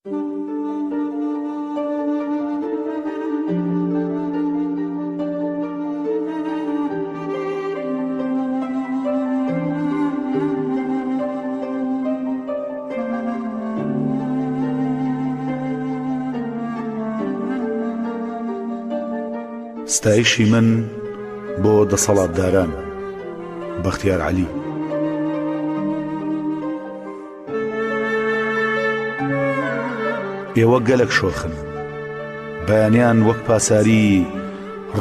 ستایشی من بۆ دەسەڵاتداران بەختیار عەلی. ئێوە گەلەک شۆخن. بەیانیان وەک پاساری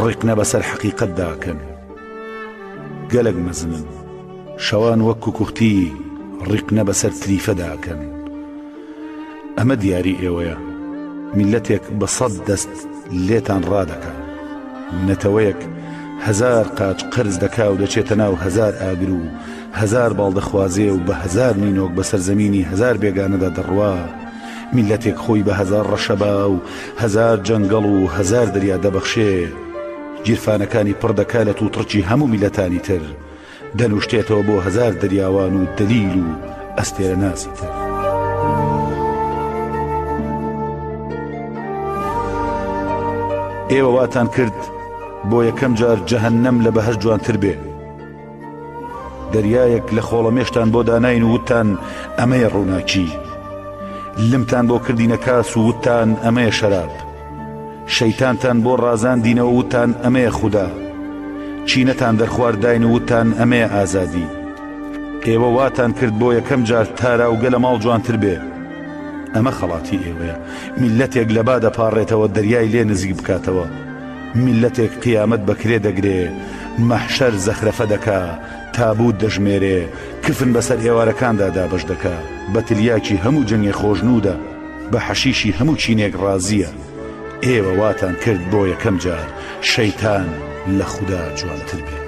ڕیقنە بەسەر حەقیقەتدا ئەکەن. گەلەک مەزنن. شەوان وەک کوکوختی ڕیقنە بەسەر تریفەدا ئەکەن. ئەمە دیاری ئێوەیە. میللەتێک بە سەد دەست لێتان ڕادەکا. نەتەوەیەک هەزار قاچ قەرز دەکا و دەچێتە ناو هەزار ئاگر و هەزار باڵ دەخوازێ و بە هەزار نینۆک بە سەرزەمینی هەزار بێگانەدا دەڕوا. میللەتێک خۆی بە هەزار ڕەشەبا و هەزار جەنگەڵ و هەزار دەریا دەبەخشێ. گیرفانەکانی پڕ دەکا لە تووتڕکی هەموو میللەتانی تر. دەنووشتێتەوە بۆ هەزار دەریاوان و دەلیل و ئەستێرەناسی تر. ئێوە واتان کرد بۆ یەکەم جار جەهەنەم لە بەهەشت جوانتر بێ. دەریایەک لە خۆڵەمێشتان بۆ داناین و وتتان ئەمەیە ڕووناکی. لمتان بۆ کردینە کاس و وتتان ئەمەیە شەراب. شەیتانتان بۆ ڕازاندینەوە وتتان ئەمەیە خودا. کینەتان دەرخوارد داین و وتتان ئەمەیە ئازادی. ئێوە واتان کرد بۆ یەکەم جار تاراوگە لە ماڵ جوانتر بێ. ئەمە خەڵاتی ئێوەیە. میللەتێک لە با دەپاڕێتەوە دەریای لێ نزیک بکاتەوە. میللەتێک قیامەت بە کرێ دەگرێ، مەحشەر زەخرەفە دەکا، تابووت دەژمێرێ، کفن بەسەر ئێوارەکاندا دابەش دەکا، بە تلیاکی هەموو جەنگێ خۆشنوودە، بە حەشیشی هەموو چینێک ڕازییە. ئێوە واتان کرد بۆ یەکەم جار شەیتان لە خودا جوانتر بێ.